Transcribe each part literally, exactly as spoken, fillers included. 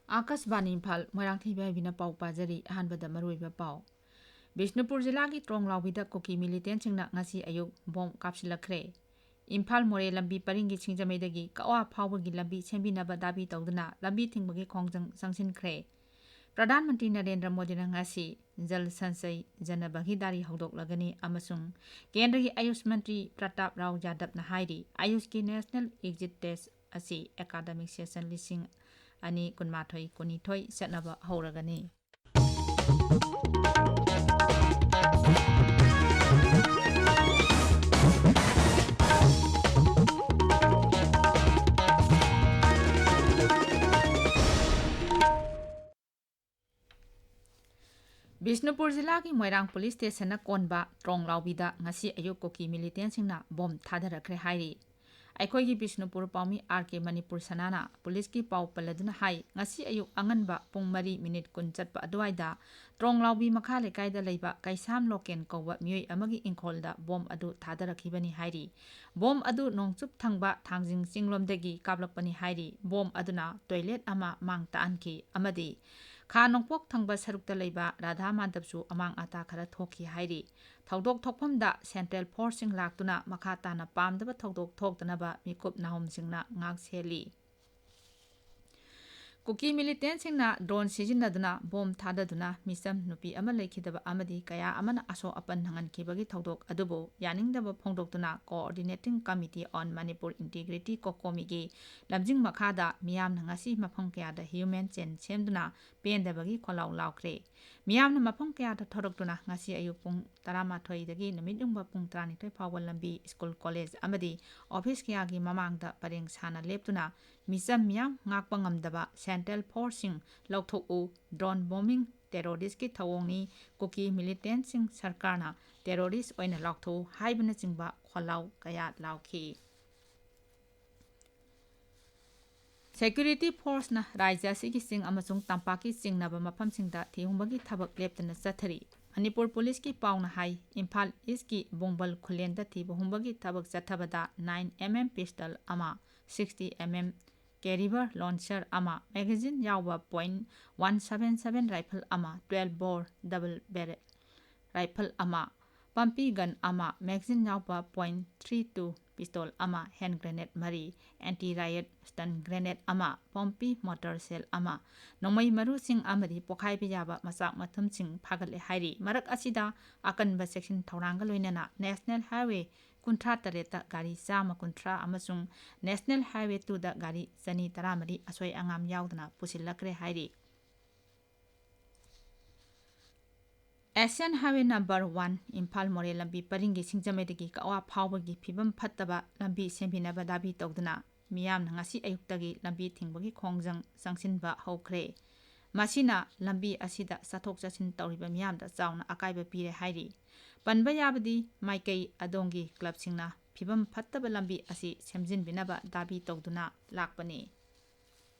ꯑꯥꯀꯥꯁꯕꯥꯅꯤ ꯏꯝꯐꯥꯜ, ꯃꯣꯏꯔꯥꯡꯊꯦꯝ ꯏꯕꯦꯝꯍꯥꯏꯕꯤꯅ ꯄꯥꯎ ꯄꯥꯖꯔꯤ꯫ ꯑꯍꯥꯟꯕꯗ ꯃꯔꯨꯑꯣꯏꯕ ꯄꯥꯎ꯫ ꯕꯤꯁꯅꯨꯄꯨꯔ ꯖꯤꯂꯥꯒꯤ ꯇ꯭ꯔꯣꯡꯂꯥꯎꯕꯤꯗ ꯀꯨꯀꯤ ꯃꯤꯂꯤꯇꯦꯟꯁꯤꯡꯅ ꯉꯁꯤ ꯑꯌꯨꯛ ꯕꯣꯝ ꯀꯥꯞꯁꯤꯜꯂꯛꯈ꯭ꯔꯦ꯫ ꯏꯝꯐꯥꯜ ꯃꯣꯔꯦ ꯂꯝꯕꯤ ꯄꯔꯤꯡꯒꯤ ꯁꯤꯡꯖꯃꯩꯗꯒꯤ ꯀꯛꯋꯥ ꯐꯥꯎꯕꯒꯤ ꯂꯝꯕꯤ ꯁꯦꯝꯕꯤꯅꯕ ꯗꯥꯕꯤ ꯇꯧꯗꯨꯅ ꯂꯝꯕꯤ ꯊꯤꯡꯕꯒꯤ ꯈꯣꯡꯖꯪ ꯆꯪꯁꯤꯟꯈ꯭ꯔꯦ꯫ ꯄ꯭ꯔꯙꯥꯟ ꯃꯟꯇ꯭ꯔꯤ ꯅꯔꯦꯟꯗ꯭ꯔ ꯃꯣꯗꯤꯅ ꯉꯁꯤ ꯖꯜ ꯁꯟꯆꯌ ꯖꯅ ꯚꯥꯒꯤꯗꯥꯔꯤ ꯍꯧꯗꯣꯛꯂꯒꯅꯤ ꯑꯃꯁꯨꯡ ꯀꯦꯟꯗ꯭ꯔꯒꯤ ꯑꯌꯨꯁ ꯃꯟꯇ꯭ꯔꯤ ꯄ꯭ꯔꯇꯥꯞ ꯔꯥꯎ ꯌꯥꯗꯕꯅ ꯍꯥꯏꯔꯤ, ꯑꯌꯨꯁꯀꯤ ꯅꯦꯁꯅꯦꯜ ꯑꯦꯛꯖꯤꯠ ꯇꯦꯁ ꯑꯁꯤ ꯑꯦꯀꯥꯗꯃꯤꯛ ꯁꯦꯁꯟ ꯂꯤꯁꯤꯡ ꯑꯅꯤ ꯀꯨꯟꯃꯥꯊꯣꯏ ꯀꯨꯟꯅꯤꯊꯣꯏ ꯆꯠꯅꯕ ꯍꯧꯔꯒꯅꯤ꯫ ꯕꯤꯁꯅꯨꯄꯨꯔ ꯖꯤꯂꯥꯒꯤ ꯃꯣꯏꯔꯥꯡ ꯄꯨꯂꯤꯁ ꯁ꯭ꯇꯦꯁꯟꯅ ꯀꯣꯟꯕ ꯇ꯭ꯔꯣꯡꯂꯥꯎꯕꯤꯗ ꯉꯁꯤ ꯑꯌꯨꯛ ꯀꯨꯀꯤ ꯃꯤꯂꯤꯇꯦꯟꯁꯤꯡꯅ ꯕꯣꯝ ꯊꯥꯗꯔꯛꯈ꯭ꯔꯦ ꯍꯥꯏꯔꯤ꯫ ꯑꯩꯈꯣꯏꯒꯤ ꯕꯤꯁꯅꯨꯄꯨꯔ ꯄꯥꯎꯃꯤ ꯑꯥꯔ ꯀꯦ ꯃꯅꯤꯄꯨꯔ ꯁꯅꯥꯅ ꯄꯨꯂꯤꯁꯀꯤ ꯄꯥꯎ ꯄꯜꯂꯗꯨꯅ ꯍꯥꯏ, ꯉꯁꯤ ꯑꯌꯨꯛ ꯑꯉꯟꯕ ꯄꯨꯡ ꯃꯔꯤ ꯃꯤꯅꯤꯠ ꯀꯨꯟ ꯆꯠꯄ ꯑꯗꯨꯋꯥꯏꯗ ꯇ꯭ꯔꯣꯡꯂꯥꯎꯕꯤ ꯃꯈꯥ ꯂꯩꯀꯥꯏꯗ ꯂꯩꯕ ꯀꯩꯁꯥꯝ ꯂꯣꯀꯦꯟ ꯀꯧꯕ ꯃꯤꯑꯣꯏ ꯑꯃꯒꯤ ꯏꯪꯈꯣꯜꯗ ꯕꯣꯝ ꯑꯗꯨ ꯊꯥꯗꯔꯛꯈꯤꯕꯅꯤ ꯍꯥꯏꯔꯤ꯫ ꯕꯣꯝ ꯑꯗꯨ ꯅꯣꯡꯆꯨꯞ ꯊꯪꯕ ꯊꯥꯡꯖꯤꯡ ꯆꯤꯡꯂꯣꯝꯗꯒꯤ ꯀꯥꯞꯂꯛꯄꯅꯤ ꯍꯥꯏꯔꯤ꯫ ꯕꯣꯝ ꯑꯗꯨꯅ ꯇꯣꯏꯂꯦꯠ ꯑꯃ ꯃꯥꯡ ꯇꯥꯛꯍꯟꯈꯤ ꯑꯃꯗꯤ ꯈꯥ ꯅꯣꯡꯄꯣꯛ ꯊꯪꯕ ꯁꯔꯨꯛꯇ ꯂꯩꯕ ꯔꯥꯙꯥ ꯃꯥꯟꯗꯞꯁꯨ ꯑꯃꯥꯡ ꯑꯇꯥ ꯈꯔ ꯊꯣꯛꯈꯤ ꯍꯥꯏꯔꯤ꯫ ꯊꯧꯗꯣꯛ ꯊꯣꯛꯐꯝꯗ ꯁꯦꯟꯇ꯭ꯔꯦꯜ ꯐꯣꯔꯁꯁꯤꯡ ꯂꯥꯛꯇꯨꯅ ꯃꯈꯥ ꯇꯥꯅ ꯄꯥꯝꯗꯕ ꯊꯧꯗꯣꯛ ꯊꯣꯛꯇꯅꯕ ꯃꯤꯀꯨꯞ ꯅꯥꯍꯨꯝꯁꯤꯡꯅ ꯉꯥꯛ ꯁꯦꯜꯂꯤ꯫ ꯀꯨꯀꯤ ꯃꯤꯂꯤꯇꯦꯟꯁꯤꯡꯅ ꯗ꯭ꯔꯣꯟ ꯁꯤꯖꯤꯟꯅꯗꯨꯅ ꯕꯣꯝ ꯊꯥꯗꯗꯨꯅ ꯃꯤꯆꯝ ꯅꯨꯄꯤ ꯑꯃ ꯂꯩꯈꯤꯗꯕ ꯑꯃꯗꯤ ꯀꯌꯥ ꯑꯃꯅ ꯑꯁꯣꯛ ꯑꯄꯟ ꯅꯪꯍꯟꯈꯤꯕꯒꯤ ꯊꯧꯗꯣꯛ ꯑꯗꯨꯕꯨ ꯌꯥꯅꯤꯡꯗꯕ ꯐꯣꯡꯗꯣꯛꯇꯨꯅ Coordinating Committee on Manipur Integrity, ꯀꯣꯀꯣꯃꯤꯒꯤ ꯂꯝꯖꯤꯡ ꯃꯈꯥꯗ ꯃꯤꯌꯥꯝꯅ ꯉꯁꯤ ꯃꯐꯝ ꯀꯌꯥꯗ ꯍ꯭ꯌꯨꯃꯦꯟ ꯆꯦꯟ ꯁꯦꯝꯗꯨꯅ ꯄꯦꯟꯗꯕꯒꯤ ꯈꯣꯜꯂꯥꯎ ꯂꯥꯎꯈ꯭ꯔꯦ꯫ ꯃꯤꯌꯥꯝꯅ ꯃꯐꯝ ꯀꯌꯥꯗ ꯊꯣꯔꯛꯇꯨꯅ ꯉꯁꯤ ꯑꯌꯨꯛ ꯄꯨꯡ ꯇꯔꯥꯃꯥꯊꯣꯏꯗꯒꯤ ꯅꯨꯃꯤꯠ ꯌꯨꯡꯕ ꯄꯨꯡ ꯇꯔꯥꯅꯤꯊꯣꯏ ꯐꯥꯎꯕ ꯂꯝꯕꯤ, ꯁ꯭ꯀꯨꯜ, ꯀꯣꯂꯦꯖ ꯑꯃꯗꯤ ꯑꯣꯐꯤꯁ ꯀꯌꯥꯒꯤ ꯃꯃꯥꯡꯗ ꯄꯔꯦꯡ ꯁꯥꯅ ꯂꯦꯞꯇꯨꯅ ꯃꯤꯆꯝ ꯃꯤꯌꯥꯝ ꯉꯥꯛꯄ ꯉꯝꯗꯕ ꯁꯦꯟꯇ꯭ꯔꯦꯜ ꯐꯣꯔꯁꯁꯤꯡ ꯂꯧꯊꯣꯛꯎ, ꯗ꯭ꯔꯣꯟ ꯕꯣꯝꯕꯤꯡ ꯇꯦꯔꯣꯔꯤꯁꯀꯤ ꯊꯧꯑꯣꯡꯅꯤ, ꯀꯨꯀꯤ ꯃꯤꯂꯤꯇꯦꯟꯁꯤꯡ ꯁꯔꯀꯥꯔꯅ ꯇꯦꯔꯣꯔꯤꯁ ꯑꯣꯏꯅ ꯂꯥꯎꯊꯣꯛꯎ ꯍꯥꯏꯕꯅꯆꯤꯡꯕ ꯈꯣꯜꯂꯥꯎ ꯀꯌꯥ ꯂꯥꯎꯈꯤ꯫ ꯁꯦꯀ꯭ꯌꯨꯔꯤꯇꯤ ꯐꯣꯔꯁꯅ ꯔꯥꯖ꯭ꯌ ꯑꯁꯤꯒꯤ ꯆꯤꯡ ꯑꯃꯁꯨꯡ ꯇꯝꯄꯥꯛꯀꯤ ꯆꯤꯡꯅꯕ ꯃꯐꯝꯁꯤꯡꯗ ꯊꯤꯍꯨꯝꯕꯒꯤ ꯊꯕꯛ ꯂꯦꯞꯇꯅ ꯆꯠꯊꯔꯤ꯫ ꯃꯅꯤꯄꯨꯔ ꯄꯨꯂꯤꯁꯀꯤ ꯄꯥꯎꯅ ꯍꯥꯏ, ꯏꯝꯐꯥꯜ ꯏꯁꯀꯤ ꯕꯣꯡꯕꯜ ꯈꯨꯂꯦꯟꯗ ꯊꯤꯕ ꯍꯨꯝꯕꯒꯤ ꯊꯕꯛ ꯆꯠꯊꯕꯗ nine M M pistol ꯑꯃ, sixty M M carrier launcher ꯑꯃ, magazine ꯌꯥꯎꯕ point one seven seven rifle ꯑꯃ, twelve bore double barrel rifle ꯑꯃ, pump gun ꯑꯃ, magazine ꯌꯥꯎꯕ point three two pistol ꯑꯃ, hand grenade ꯃꯔꯤ, anti riot stun grenade ꯑꯃ, pump motor shell ꯑꯃ, ꯅꯣꯡꯃꯩ ꯃꯔꯨꯁꯤꯡ ꯑꯃꯗꯤ ꯄꯣꯈꯥꯏꯕ ꯌꯥꯕ ꯃꯆꯥꯛ ꯃꯊꯨꯝꯁꯤꯡ ꯐꯥꯒꯠꯂꯦ ꯍꯥꯏꯔꯤ꯫ ꯃꯔꯛ ꯑꯁꯤꯗ ꯑꯀꯟꯕ ꯆꯦꯛꯁꯤꯟ ꯊꯧꯔꯥꯡꯒ ꯂꯣꯏꯅꯅ National Highway ꯀꯨꯟꯊ꯭ꯔꯥ ꯇꯔꯦꯠꯇ ꯒꯥꯔꯤ ꯆꯥꯝꯃ ꯀꯨꯟꯊ꯭ꯔꯥ ꯑꯃꯁꯨꯡ National Highway two ꯗ ꯒꯥꯔꯤ ꯆꯅꯤ ꯇꯔꯥꯃꯔꯤ ꯑꯁꯣꯏ ꯑꯉꯥꯝ ꯌꯥꯎꯗꯅ ꯄꯨꯁꯤꯜꯂꯛꯈ꯭ꯔꯦ ꯍꯥꯏꯔꯤ꯫ Asian Highway number one Imphal ꯃꯣꯔꯦ ꯂꯝꯕꯤ ꯄꯔꯤꯡꯒꯤ ꯁꯤꯡꯖꯃꯩꯗꯒꯤ ꯀꯛꯋꯥ ꯐꯥꯎꯕꯒꯤ ꯐꯤꯕꯝ ꯐꯠꯇꯕ ꯂꯝꯕꯤ ꯁꯦꯝꯕꯤꯅꯕ ꯗꯥꯕꯤ ꯇꯧꯗꯨꯅ ꯃꯤꯌꯥꯝꯅ ꯉꯁꯤ ꯑꯌꯨꯛꯇꯒꯤ ꯂꯝꯕꯤ ꯊꯤꯡꯕꯒꯤ ꯈꯣꯡꯖꯪ ꯆꯪꯁꯤꯟꯕ ꯍꯧꯈ꯭ꯔꯦ꯫ ꯃꯁꯤꯅ ꯂꯝꯕꯤ ꯑꯁꯤꯗ ꯆꯠꯊꯣꯛ ꯆꯠꯁꯤꯟ ꯇꯧꯔꯤꯕ ꯃꯤꯌꯥꯝꯗ ꯆꯥꯎꯅ ꯑꯀꯥꯏꯕ ꯄꯤꯔꯦ ꯍꯥꯏꯔꯤ꯫ ꯄꯟꯕ ꯌꯥꯕꯗꯤ ꯃꯥꯏꯀꯩ ꯑꯗꯣꯝꯒꯤ ꯀ꯭ꯂꯕꯁꯤꯡꯅ ꯐꯤꯕꯝ ꯐꯠꯇꯕ ꯂꯝꯕꯤ ꯑꯁꯤ ꯁꯦꯝꯖꯤꯟꯕꯤꯅꯕ ꯗꯥꯕꯤ ꯇꯧꯗꯨꯅ ꯂꯥꯛꯄꯅꯤ꯫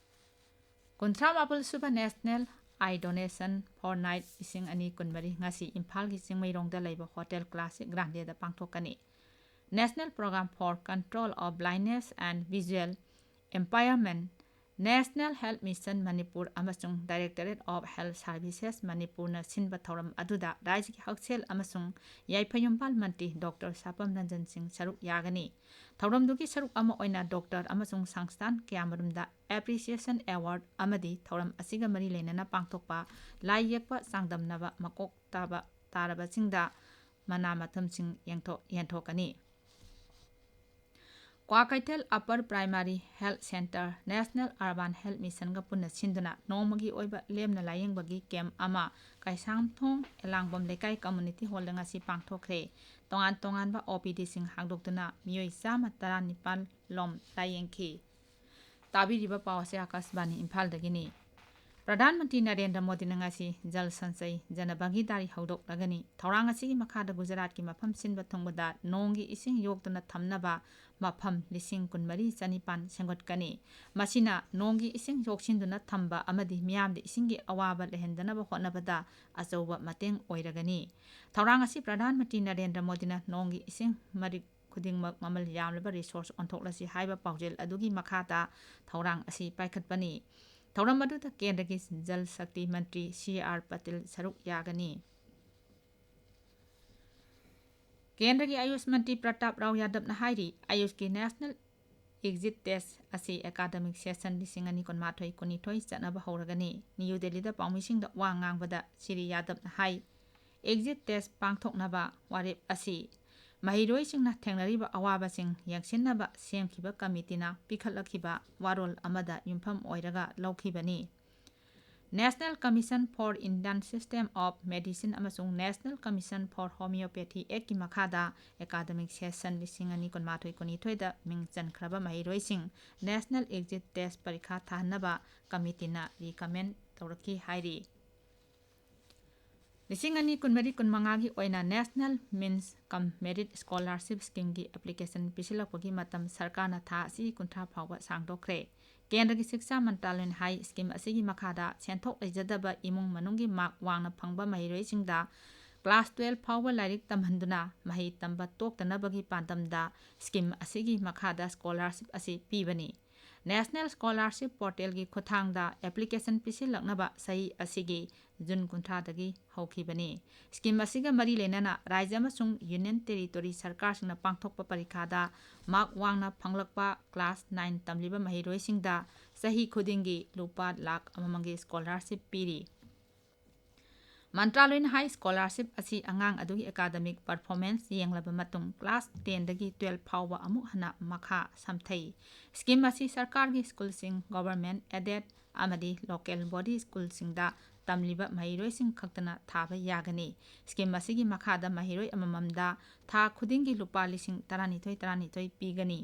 ꯀꯨꯟꯊ꯭ꯔꯥ ꯃꯥꯄꯜ ꯁꯨꯕ National Eye Donation Fortnight ꯂꯤꯁꯤꯡ ꯑꯅꯤ ꯀꯨꯟꯃꯔꯤ ꯉꯁꯤ ꯏꯝꯐꯥꯜꯒꯤ ꯆꯤꯡꯃꯩꯔꯣꯡꯗ ꯂꯩꯕ Hotel Classic Grandeꯗ ꯄꯥꯡꯊꯣꯛꯀꯅꯤ꯫ National Program for Control of Blindness and Visual Impairment, National Health Mission Manipur ꯑꯃꯁꯨꯡ Directorate of Health Services ꯃꯅꯤꯄꯨꯔꯅ ꯁꯤꯟꯕ ꯊꯧꯔꯝ ꯑꯗꯨꯗ ꯔꯥꯖ꯭ꯌꯒꯤ ꯍꯛꯁꯦꯜ ꯑꯃꯁꯨꯡ ꯌꯥꯏꯐ ꯌꯨꯝꯕꯥꯜ ꯃꯟꯇ꯭ꯔꯤ ꯗꯣꯛꯇꯔ ꯁꯥꯄꯝ ꯔꯟꯖꯟ ꯁꯤꯡ ꯁꯔꯨꯛ ꯌꯥꯒꯅꯤ꯫ ꯊꯧꯔꯝꯗꯨꯒꯤ ꯁꯔꯨꯛ ꯑꯃ ꯑꯣꯏꯅ ꯗꯣꯛꯇꯔ ꯑꯃꯁꯨꯡ ꯁꯪꯁꯊꯥꯟ ꯀꯌꯥꯃꯔꯨꯝꯗ Appreciation Award ꯑꯃꯗꯤ ꯊꯧꯔꯝ ꯑꯁꯤꯒ ꯃꯔꯤ ꯂꯩꯅꯅ ꯄꯥꯡꯊꯣꯛꯄ ꯂꯥꯏ ꯌꯦꯛꯄ ꯆꯥꯡꯗꯝꯅꯕ ꯃꯀꯣꯛ ꯇꯥꯕ ꯇꯥꯔꯕꯁꯤꯡꯗ ꯃꯅꯥ ꯃꯊꯨꯝꯁꯤꯡ ꯌꯦꯡꯊꯣꯛ-, ꯌꯦꯟꯊꯣꯛꯀꯅꯤ꯫ Kwakeithel Upper Primary Health Centre National Urban Health Missionꯒ ꯄꯨꯟꯅ ꯁꯤꯟꯗꯨꯅ ꯅꯣꯡꯃꯒꯤ ꯑꯣꯏꯕ ꯂꯦꯝꯅ ꯂꯥꯌꯦꯡꯕꯒꯤ camp ꯑꯃ ꯀꯩꯁꯥꯝꯊꯣꯡ ꯑꯦꯂꯥꯡꯕꯝ ꯂꯩꯀꯥꯏ Community Hallꯗ ꯉꯁꯤ ꯄꯥꯡꯊꯣꯛꯈ꯭ꯔꯦ꯫ ꯇꯣꯉꯥꯟ ꯇꯣꯉꯥꯟꯕ OPDꯁꯤꯡ ꯍꯥꯡꯗꯣꯛꯇꯨꯅ ꯃꯤꯑꯣꯏ ꯆꯥꯝꯃ ꯇꯔꯥꯅꯤꯄꯥꯜ ꯂꯣꯝ ꯂꯥꯌꯦꯡꯈꯤ꯫ ꯇꯥꯕꯤꯔꯤꯕ ꯄꯥꯎ ꯑꯁꯤ ꯑꯥꯀꯥꯁꯕꯥꯅꯤ ꯏꯝꯐꯥꯜꯗꯒꯤꯅꯤ꯫ ꯄ꯭ꯔꯙꯥꯟ ꯃꯟꯇ꯭ꯔꯤ ꯅꯔꯦꯟꯗ꯭ꯔ ꯃꯣꯗꯤꯅ ꯉꯁꯤ ꯖꯜ ꯁꯟꯆꯩ ꯖꯅ ꯚꯥꯒꯤꯗꯥꯔꯤ ꯍꯧꯗꯣꯛꯂꯒꯅꯤ꯫ ꯊꯧꯔꯥꯡ ꯑꯁꯤꯒꯤ ꯃꯈꯥꯗ ꯒꯨꯖꯔꯥꯠꯀꯤ ꯃꯐꯝ ꯁꯤꯟꯕ ꯊꯨꯡꯕꯗ ꯅꯣꯡꯒꯤ ꯏꯁꯤꯡ ꯌꯣꯛꯇꯨꯅ ꯊꯝꯅꯕ ꯃꯐꯝ ꯂꯤꯁꯤꯡ ꯀꯨꯟꯃꯔꯤ ꯆꯅꯤꯄꯥꯟ ꯁꯦꯝꯒꯠꯀꯅꯤ꯫ ꯃꯁꯤꯅ ꯅꯣꯡꯒꯤ ꯏꯁꯤꯡ ꯌꯣꯛꯁꯤꯟꯗꯨꯅ ꯊꯝꯕ ꯑꯃꯗꯤ ꯃꯤꯌꯥꯝꯗ ꯏꯁꯤꯡꯒꯤ ꯑꯋꯥꯕ ꯂꯩꯍꯟꯗꯅꯕ ꯍꯣꯠꯅꯕꯗ ꯑꯆꯧꯕ ꯃꯇꯦꯡ ꯑꯣꯏꯔꯒꯅꯤ꯫ ꯊꯧꯔꯥꯡ ꯑꯁꯤ ꯄ꯭ꯔꯙꯥꯟ ꯃꯟꯇ꯭ꯔꯤ ꯅꯔꯦꯟꯗ꯭ꯔ ꯃꯣꯗꯤꯅ ꯅꯣꯡꯒꯤ ꯏꯁꯤꯡ ꯃꯔꯤꯛ ꯈꯨꯗꯤꯡꯃꯛ ꯃꯃꯜ ꯌꯥꯝꯂꯕ resource ꯑꯣꯟꯊꯣꯛꯂꯁꯤ ꯍꯥꯏꯕ ꯄꯥꯎꯖꯦꯜ ꯑꯗꯨꯒꯤ ꯃꯈꯥꯗ ꯊꯧꯔꯥꯡ ꯑꯁꯤ ꯄꯥꯏꯈꯠꯄꯅꯤ꯫ ꯊꯧꯔꯝ ꯑꯗꯨꯗ ꯀꯦꯟꯗ꯭ꯔꯒꯤ ꯖꯜ ꯁꯛꯇꯤ ꯃꯟꯇ꯭ꯔꯤ ꯁꯤ ꯑꯥꯔ ꯄꯇꯤꯜ ꯁꯔꯨꯛ ꯌꯥꯒꯅꯤ꯫ ꯀꯦꯟꯗ꯭ꯔꯒꯤ ꯑꯌꯨꯁ ꯃꯟꯇ꯭ꯔꯤ ꯄ꯭ꯔꯇꯥꯞ ꯔꯥꯎ ꯌꯥꯗꯕꯅ ꯍꯥꯏꯔꯤ, ꯑꯌꯨꯁꯀꯤ National Exit Test ꯑꯁꯤ academic session ꯂꯤꯁꯤꯡ ꯑꯅꯤ ꯀꯨꯟꯃꯥꯊꯣꯏ ꯀꯨꯟꯅꯤꯊꯣꯏ ꯆꯠꯅꯕ ꯍꯧꯔꯒꯅꯤ꯫ ꯅ꯭ꯌꯨ ꯗꯦꯜꯂꯤꯗ ꯄꯥꯎꯃꯤꯁꯤꯡꯗ ꯋꯥ ꯉꯥꯡꯕꯗ ꯁ꯭ꯔꯤ ꯌꯥꯗꯕꯅ ꯍꯥꯏ, exit test ꯄꯥꯡꯊꯣꯛꯅꯕ ꯋꯥꯔꯦꯞ ꯑꯁꯤ ꯃꯍꯩꯔꯣꯏꯁꯤꯡꯅ ꯊꯦꯡꯅꯔꯤꯕ ꯑꯋꯥꯕꯁꯤꯡ ꯌꯦꯡꯁꯤꯟꯅꯕ ꯁꯦꯝꯈꯤꯕ ꯀꯃꯤꯇꯤꯅ ꯄꯤꯈꯠꯂꯛꯈꯤꯕ ꯋꯥꯔꯣꯜ ꯑꯃꯗ ꯌꯨꯝꯐꯝ ꯑꯣꯏꯔꯒ ꯂꯧꯈꯤꯕꯅꯤ꯫ National Commission for Indian System of Medicine ꯑꯃꯁꯨꯡ National Commission for Homeopathy Actꯀꯤ ꯃꯈꯥꯗ academic session ꯂꯤꯁꯤꯡ ꯑꯅꯤ ꯀꯨꯟꯃꯥꯊꯣꯏ ꯀꯨꯟꯅꯤꯊꯣꯏꯗ ꯃꯤꯡ ꯆꯟꯈ꯭ꯔꯕ ꯃꯍꯩꯔꯣꯏꯁꯤꯡ National Exit Test ꯄꯔꯤꯈꯥ ꯊꯥꯍꯟꯅꯕ ꯀꯃꯤꯇꯤꯅ recommend ꯇꯧꯔꯛꯈꯤ ꯍꯥꯏꯔꯤ꯫ ꯂꯤꯁꯤꯡ ꯑꯅꯤ ꯀꯨꯟꯃꯔꯤ ꯀꯨꯟꯃꯉꯥꯒꯤ ꯑꯣꯏꯅ National Means cum Merit Scholarship Schemeꯒꯤ application ꯄꯤꯁꯤꯜꯂꯛꯄꯒꯤ ꯃꯇꯝ ꯁꯔꯀꯥꯔꯅ ꯊꯥ ꯑꯁꯤꯒꯤ ꯀꯨꯟꯊ꯭ꯔꯥ ꯐꯥꯎꯕ ꯁꯥꯡꯗꯣꯛꯈ꯭ꯔꯦ꯫ ꯀꯦꯟꯗ꯭ꯔꯒꯤ ꯁꯤꯛꯁꯥ ꯃꯟꯇ꯭ꯔꯥꯂꯌꯅ ꯍꯥꯏ, scheme ꯑꯁꯤꯒꯤ ꯃꯈꯥꯗ ꯁꯦꯟꯊꯣꯛ ꯂꯩꯖꯗꯕ ꯏꯃꯨꯡ ꯃꯅꯨꯡꯒꯤ mark ꯋꯥꯡꯅ ꯐꯪꯕ ꯃꯍꯩꯔꯣꯏꯁꯤꯡꯗ class twelve ꯐꯥꯎꯕ ꯂꯥꯏꯔꯤꯛ ꯇꯝꯍꯟꯗꯨꯅ ꯃꯍꯩ ꯇꯝꯕ ꯇꯣꯛꯇꯅꯕꯒꯤ ꯄꯥꯟꯗꯝꯗ scheme ꯑꯁꯤꯒꯤ ꯃꯈꯥꯗ scholarship ꯑꯁꯤ ꯄꯤꯕꯅꯤ꯫ National Scholarship Portalꯒꯤ ꯈꯨꯠꯊꯥꯡꯗ application ꯄꯤꯁꯤꯜꯂꯛꯅꯕ ꯆꯍꯤ ꯑꯁꯤꯒꯤ ꯖꯨꯟ ꯀꯨꯟꯊ꯭ꯔꯥꯗꯒꯤ ꯍꯧꯈꯤꯕꯅꯤ꯫ Scheme ꯑꯁꯤꯒ ꯃꯔꯤ ꯂꯩꯅꯅ ꯔꯥꯖ꯭ꯌ ꯑꯃꯁꯨꯡ Union Territory ꯁꯔꯀꯥꯔꯁꯤꯡꯅ ꯄꯥꯡꯊꯣꯛꯄ ꯄꯔꯤꯈꯥꯗ mark ꯋꯥꯡꯅ ꯐꯪꯂꯛꯄ class nine ꯇꯝꯂꯤꯕ ꯃꯍꯩꯔꯣꯏꯁꯤꯡꯗ ꯆꯍꯤ ꯈꯨꯗꯤꯡꯒꯤ ꯂꯨꯄꯥ ꯂꯥꯈ ꯑꯃꯃꯝꯒꯤ scholarship ꯄꯤꯔꯤ꯫ ꯃꯟꯇ꯭ꯔꯥꯂꯣꯏꯅ ꯍꯥꯏ, scholarship ꯑꯁꯤ ꯑꯉꯥꯡ ꯑꯗꯨꯒꯤ academic performance ꯌꯦꯡꯂꯕ ꯃꯇꯨꯡ class tenꯗꯒꯤ twelve ꯐꯥꯎꯕ ꯑꯃꯨꯛ ꯍꯟꯅ ꯃꯈꯥ ꯁꯝꯊꯩ꯫ Scheme ꯑꯁꯤ ꯁꯔꯀꯥꯔꯒꯤ ꯁ꯭ꯀꯨꯜꯁꯤꯡ, government aided ꯑꯃꯗꯤ local body ꯁ꯭ꯀꯨꯜꯁꯤꯡꯗ ꯇꯝꯂꯤꯕ ꯃꯍꯩꯔꯣꯏꯁꯤꯡ ꯈꯛꯇꯅ ꯊꯥꯕ ꯌꯥꯒꯅꯤ꯫ Scheme ꯑꯁꯤꯒꯤ ꯃꯈꯥꯗ ꯃꯍꯩꯔꯣꯏ ꯑꯃꯃꯝꯗ ꯊꯥ ꯈꯨꯗꯤꯡꯒꯤ ꯂꯨꯄꯥ ꯂꯤꯁꯤꯡ ꯇꯔꯥꯅꯤꯊꯣꯏ ꯇꯔꯥꯅꯤꯊꯣꯏ ꯄꯤꯒꯅꯤ꯫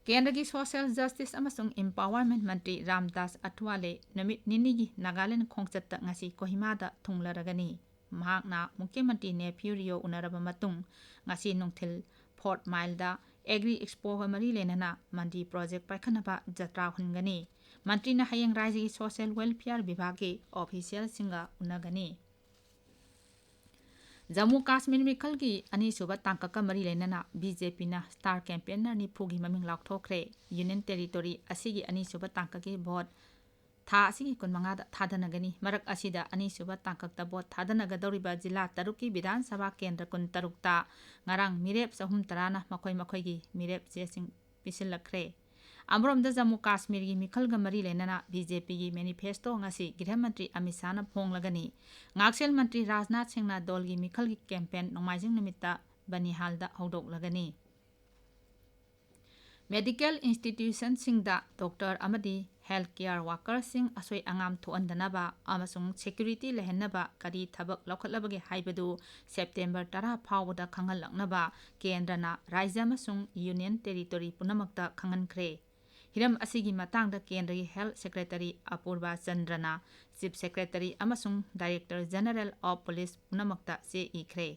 ꯀꯦꯟꯗ꯭ꯔꯒꯤ Social Justice ꯑꯃꯁꯨꯡ Empowerment ꯃꯟꯇ꯭ꯔꯤ ꯔꯥꯝꯗꯥꯁ ꯑꯊꯋꯥꯂꯦ ꯅꯨꯃꯤꯠ ꯅꯤꯅꯤꯒꯤ ꯅꯥꯒꯥꯂꯦꯟ ꯈꯣꯡꯆꯠꯇ ꯉꯁꯤ ꯀꯣꯍꯤꯃꯥꯗ ꯊꯨꯡꯂꯔꯒꯅꯤ꯫ ꯃꯍꯥꯛꯅ ꯃꯨꯈ꯭ꯌ ꯃꯟꯇ꯭ꯔꯤ ꯅꯦꯐ꯭ꯌꯨ ꯔꯤꯑꯣ ꯎꯅꯔꯕ ꯃꯇꯨꯡ ꯉꯁꯤ ꯅꯨꯡꯊꯤꯜ Fort Mileꯗ Agri Expoꯒ ꯃꯔꯤ ꯂꯩꯅꯅ ꯃꯟꯗꯤ project ꯄꯥꯏꯈꯠꯅꯕ ꯖꯇ꯭ꯔꯥ ꯍꯨꯟꯒꯅꯤ꯫ ꯃꯟꯇ꯭ꯔꯤꯅ ꯍꯌꯦꯡ ꯔꯥꯖ꯭ꯌꯒꯤ Social Welfare ꯕꯤꯚꯥꯒꯀꯤ officialꯁꯤꯡꯒ ꯎꯅꯒꯅꯤ꯫ ꯖꯝꯃꯨ ꯀꯥꯁꯃꯤꯔ ꯃꯤꯈꯜꯒꯤ ꯑꯅꯤꯁꯨꯕ ꯇꯥꯡꯀꯛꯀ ꯃꯔꯤ ꯂꯩꯅꯅ ꯕꯤ ꯖꯦ ꯄꯤꯅ star campaigner ꯅꯤꯐꯨꯒꯤ ꯃꯃꯤꯡ ꯂꯥꯎꯊꯣꯛꯈ꯭ꯔꯦ꯫ Union Territory ꯑꯁꯤꯒꯤ ꯑꯅꯤꯁꯨꯕ ꯇꯥꯡꯀꯛꯀꯤ vote ꯊꯥ ꯑꯁꯤꯒꯤ ꯀꯨꯟꯃꯉꯥꯗ ꯊꯥꯗꯅꯒꯅꯤ꯫ ꯃꯔꯛ ꯑꯁꯤꯗ ꯑꯅꯤꯁꯨꯕ ꯇꯥꯡꯀꯛꯇ vote ꯊꯥꯗꯅꯒꯗꯧꯔꯤꯕ ꯖꯤꯂꯥ ꯇꯔꯨꯛꯀꯤ ꯕꯤꯙꯥꯟ ꯁꯚꯥ ꯀꯦꯟꯗ꯭ꯔ ꯀꯨꯟꯇꯔꯨꯛꯇ ꯉꯔꯥꯡ ꯃꯤꯔꯦꯞ ꯆꯍꯨꯝ ꯇꯔꯥꯅ ꯃꯈꯣꯏ ꯃꯈꯣꯏꯒꯤ ꯃꯤꯔꯦꯞ ꯆꯦꯁꯤꯡ ꯄꯤꯁꯤꯜꯂꯛꯈ꯭ꯔꯦ꯫ ꯑꯃꯔꯣꯝꯗ ꯖꯝꯃꯨ ꯀꯥꯁꯃꯤꯔꯒꯤ ꯃꯤꯈꯜꯒ ꯃꯔꯤ ꯂꯩꯅꯅ ꯕꯤ ꯖꯦ ꯄꯤꯒꯤ manifesto ꯉꯁꯤ ꯒ꯭ꯔꯤꯍ ꯃꯟꯇ꯭ꯔꯤ ꯑꯃꯤꯠ ꯁꯥꯍꯅ ꯐꯣꯡꯂꯒꯅꯤ꯫ ꯉꯥꯛꯁꯦꯜ ꯃꯟꯇ꯭ꯔꯤ ꯔꯥꯖꯅꯥꯊ ꯁꯤꯡꯅ ꯗꯣꯜꯒꯤ ꯃꯤꯈꯜꯒꯤ campaign ꯅꯣꯡꯃꯥꯏꯖꯤꯡ ꯅꯨꯃꯤꯠꯇ ꯕꯅꯤꯍꯥꯜꯗ ꯍꯧꯗꯣꯛꯂꯒꯅꯤ꯫ Medical institutionꯁꯤꯡꯗ doctor ꯑꯃꯗꯤ health care workerꯁꯤꯡ ꯑꯁꯣꯏ ꯑꯉꯥꯝ ꯊꯣꯛꯍꯟꯗꯅꯕ ꯑꯃꯁꯨꯡ security ꯂꯩꯍꯟꯅꯕ ꯀꯔꯤ ꯊꯕꯛ ꯂꯧꯈꯠꯂꯕꯒꯦ ꯍꯥꯏꯕꯗꯨ September ꯇꯔꯥ ꯐꯥꯎꯕꯗ ꯈꯪꯍꯜꯂꯛꯅꯕ ꯀꯦꯟꯗ꯭ꯔꯅ ꯔꯥꯖ꯭ꯌ ꯑꯃꯁꯨꯡ Union Territory ꯄꯨꯝꯅꯃꯛꯇ ꯈꯪꯍꯟꯈ꯭ꯔꯦ꯫ ꯍꯤꯔꯝ ꯑꯁꯤꯒꯤ ꯃꯇꯥꯡꯗ ꯀꯦꯟꯗ꯭ꯔꯒꯤ Health Secretary ꯑꯄꯨꯔꯕꯥ ꯆꯟꯗ꯭ꯔꯅ Chief Secretary ꯑꯃꯁꯨꯡ Director General of Police ꯄꯨꯝꯅꯃꯛꯇ ꯆꯦ ꯏꯈ꯭ꯔꯦ꯫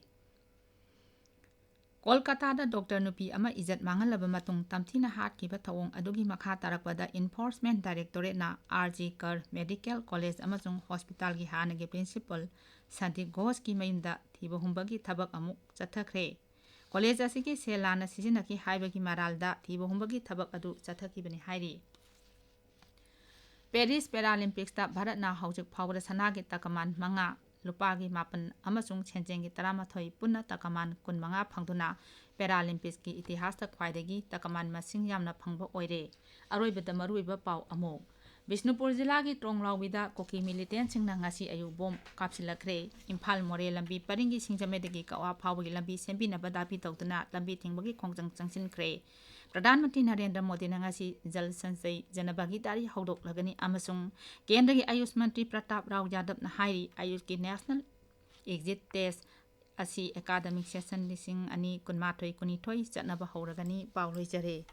ꯀꯣꯜꯀꯥꯇꯥꯗ doctor ꯅꯨꯄꯤ ꯑꯃ ꯏꯖꯠ ꯃꯥꯡꯍꯜꯂꯕ ꯃꯇꯨꯡ ꯇꯝꯊꯤꯅ ꯍꯥꯠꯈꯤꯕ ꯊꯧꯑꯣꯡ ꯑꯗꯨꯒꯤ ꯃꯈꯥ ꯇꯥꯔꯛꯄꯗ Enforcement Directorateꯅ ꯑꯥꯔ ꯖꯤ ꯀꯔ Medical College ꯑꯃꯁꯨꯡ hospitalꯒꯤ ꯍꯥꯟꯅꯒꯤ principal ꯁꯟꯗꯤꯞ ꯘꯣꯁꯀꯤ ꯃꯌꯨꯝꯗ ꯊꯤꯕ ꯍꯨꯝꯕꯒꯤ ꯊꯕꯛ ꯑꯃꯨꯛ ꯆꯠꯊꯈ꯭ꯔꯦ꯫ College ꯑꯁꯤꯒꯤ ꯁꯦꯜ ꯂꯥꯟꯅ ꯁꯤꯖꯤꯟꯅꯈꯤ ꯍꯥꯏꯕꯒꯤ ꯃꯔꯥꯜꯗ ꯊꯤꯕ ꯍꯨꯝꯕꯒꯤ ꯊꯕꯛ ꯑꯗꯨ ꯆꯠꯊꯈꯤꯕꯅꯤ ꯍꯥꯏꯔꯤ꯫ Paris Paralympicsꯇ ꯚꯥꯔꯠꯅ ꯍꯧꯖꯤꯛ ꯐꯥꯎꯕꯗ ꯁꯅꯥꯒꯤ ꯇꯀꯃꯥꯟ ꯃꯉꯥ, ꯂꯨꯄꯥꯒꯤ ꯃꯥꯄꯟ ꯑꯃꯁꯨꯡ ꯁꯦꯟꯖꯦꯡꯒꯤ ꯇꯔꯥꯃꯥꯊꯣꯏ, ꯄꯨꯟꯅ ꯇꯀꯃꯥꯟ ꯀꯨꯟꯃꯉꯥ ꯐꯪꯗꯨꯅ Paralympicsꯀꯤ ꯏꯇꯤꯍꯥꯁꯇ ꯈ꯭ꯋꯥꯏꯗꯒꯤ ꯇꯀꯃꯥꯟ ꯃꯁꯤꯡ ꯌꯥꯝꯅ ꯐꯪꯕ ꯑꯣꯏꯔꯦ꯫ ꯑꯔꯣꯏꯕꯗ ꯃꯔꯨꯑꯣꯏꯕ ꯄꯥꯎ ꯑꯃꯨꯛ꯫ ꯕꯤꯁꯅꯨꯄꯨꯔ ꯖꯤꯂꯥꯒꯤ ꯇ꯭ꯔꯣꯡꯂꯥꯎꯕꯤꯗ ꯀꯨꯀꯤ militantꯁꯤꯡꯅ ꯉꯁꯤ ꯑꯌꯨꯛ bomb ꯀꯥꯞꯁꯤꯜꯂꯛꯈ꯭ꯔꯦ꯫ ꯏꯝꯐꯥꯜ ꯃꯣꯔꯦ ꯂꯝꯕꯤ ꯄꯔꯤꯡꯒꯤ ꯁꯤꯡꯖꯃꯩꯗꯒꯤ ꯀꯛꯋꯥ ꯐꯥꯎꯕꯒꯤ ꯂꯝꯕꯤ ꯁꯦꯝꯕꯤꯅꯕ ꯗꯥꯕꯤ ꯇꯧꯗꯨꯅ ꯂꯝꯕꯤ ꯊꯤꯡꯕꯒꯤ ꯈꯣꯡꯖꯪ ꯆꯪꯁꯤꯟꯈ꯭ꯔꯦ꯫ ꯄ꯭ꯔꯙꯥꯟ ꯃꯟꯇ꯭ꯔꯤ ꯅꯔꯦꯟꯗ꯭ꯔ ꯃꯣꯗꯤꯅ ꯉꯁꯤ ꯖꯜ ꯁꯟꯆꯌ ꯖꯅ ꯚꯥꯒꯤꯗꯥꯔꯤ ꯍꯧꯗꯣꯛꯂꯒꯅꯤ ꯑꯃꯁꯨꯡ ꯀꯦꯟꯗ꯭ꯔꯒꯤ ꯑꯌꯨꯁ ꯃꯟꯇ꯭ꯔꯤ ꯄ꯭ꯔꯇꯥꯞ ꯔꯥꯎ ꯌꯥꯗꯕꯅ ꯍꯥꯏꯔꯤ, ꯑꯌꯨꯁꯀꯤ national exit test ꯑꯁꯤ academic session ꯂꯤꯁꯤꯡ ꯑꯅꯤ ꯀꯨꯟꯃꯥꯊꯣꯏ ꯀꯨꯟꯅꯤꯊꯣꯏ ꯆꯠꯅꯕ ꯍꯧꯔꯒꯅꯤ꯫ ꯄꯥꯎ ꯂꯣꯏꯖꯔꯦ꯫